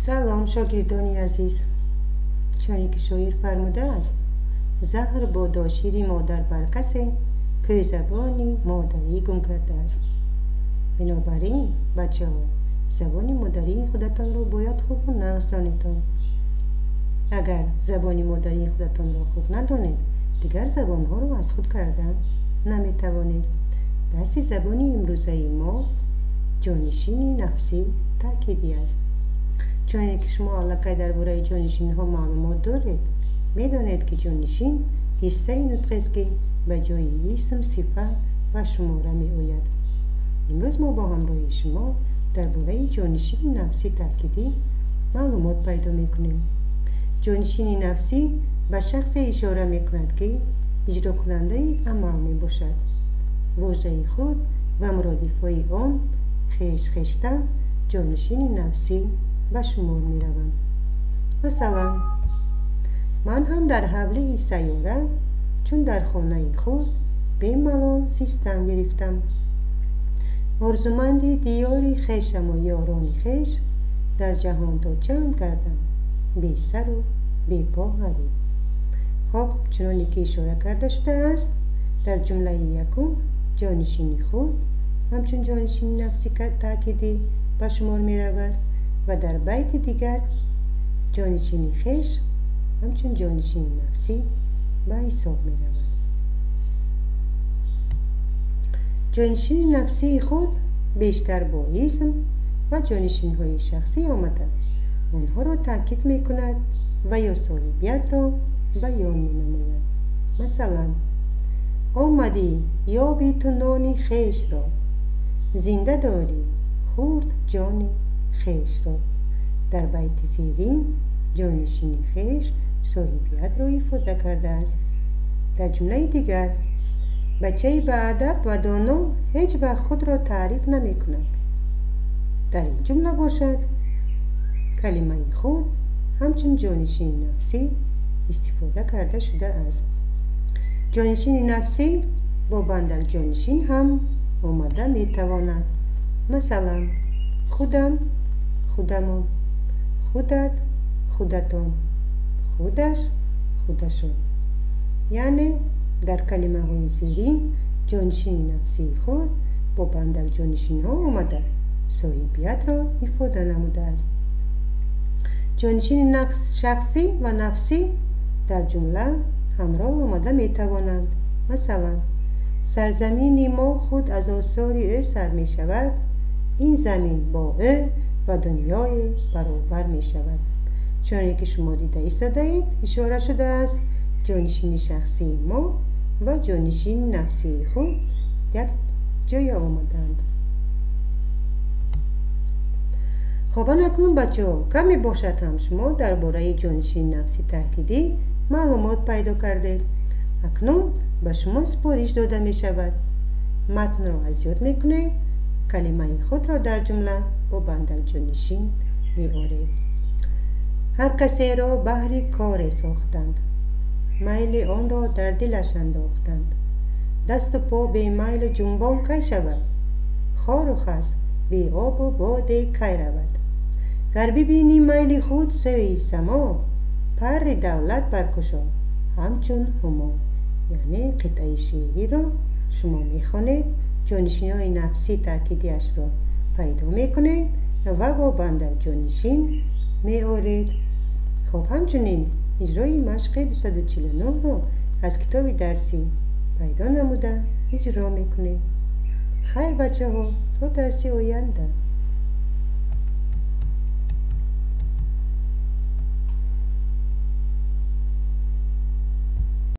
Салом, шогирдони азиз. Чуне ки шоир фармудааст: заҳр бодо шири модар бар касе, ки забони модарӣ гум кардааст. Бинобар ин, бачаҳо, забони модарии худатонро бояд хубу нағз донедон. Агар забони модарии худатонро хуб надонед, дигар забонҳоро аз худ кардан наметавонед. Дарси забони имрӯзаи мо ҷонишини нафсӣ таъкидӣ аст. Чуне ки шумо аллакай дар бораи ҷонишинҳо маълумот доред, медонед, ки ҷонишин ҳиссаи нутқест, ки ба ҷои исм, сифат ва шумора меояд. Имрӯз мо бо ҳамроҳии шумо дар бораи ҷонишини нафсӣ таъкидӣ маълумот пайдо мекунем. Ҷонишини нафсӣ ба шахсе ишора мекунад, ки иҷрокунандаи амал мебошад. Вожаи худ ва муродифҳои он хеш, хештан ҷонишини нафсӣ ба шумор мераванд. Масалан, ман ҳам дар ҳавлии сайёра чун дар хонаи худ бемалол зистан гирифтам. Орзуманди диёри хешаму ёрони хеш, дар ҷаҳон то чанд гардам бесару бепо ғариб. Хоб, чуноне ки ишора карда шудааст, дар ҷумлаи якум ҷонишини худ ҳамчун ҷонишини нафси таъкидӣ ба шумор меравад ва дар байти дигар ҷонишини хеш ҳамчун ҷонишини нафсӣ ба ҳисоб меравад. Ҷонишини нафсии худ бештар бо исм ва ҷонишинҳои шахсӣ омада, онҳоро таъкид мекунад ва ё соҳибиятро баён менамояд. Масалан, омадӣ ёби ту нони хешро, зинда дорӣ хурд ҷони хешро. Дар байти зерин ҷонишини хеш соҳибиятро ифода кардааст. Дар ҷумлаи дигар, бачаи баадаб ва доно ҳеҷ вақт худро таъриф намекунад. Дар ин ҷумла бошад, калимаи худ ҳамчун ҷонишини нафсӣ истифода карда шудааст. Ҷонишини нафсӣ бо бандак ҷонишин ҳам омада метавонад. Масалан, худам, худамон, худат, худатон, худаш, худашон. Яъне дар калимаҳои зерин ҷонишини нафсии худ бо бандак ҷонишинҳо омада, соҳибиятро ифода намудааст. Ҷонишини шахсӣ ва нафсӣ дар ҷумла ҳамроҳ омада метавонанд. Масалан, сарзамини мо худ аз осори ӯ сар мешавад, ин замин бо ӯ ва дунёе баробар мешавад. Чуне ки шумо дида истодаед, ишора шудааст, ҷонишини шахсии мо ва ҷонишини нафсии худ як ҷоя омаданд. Хоб, акнун, бачаҳо, каме бошад ҳам шумо дар бораи ҷонишини нафси таъкидӣ маълумот пайдо кардед. Акнун ба шумо супориш дода мешавад. Матнро аз ёд мекунед, калимаи худро дар ҷумла бо бандак ҷонишин меоред. Ҳар касеро баҳри коре сохтанд, майли онро дар дилаш андохтанд. Дасту по бемайлу ҷунбон кай шавад, хору хас беобу боде кай равад. Гар бибинӣ майли худ сӯи само, парри давлат баркушо ҳамчун ҳумо. Яъне қитъаи шеъриро шумо мехонед, ҷонишинҳои нафсӣ таъкидиашро пайдо мекунед ва бо бандак ҷонишин меоред. Хоб, ҳамчунин иҷрои машқи 249-ро аз китоби дарсӣ пайдо намуда иҷро мекунед. Хайр, бачаҳо, то дарси оянда.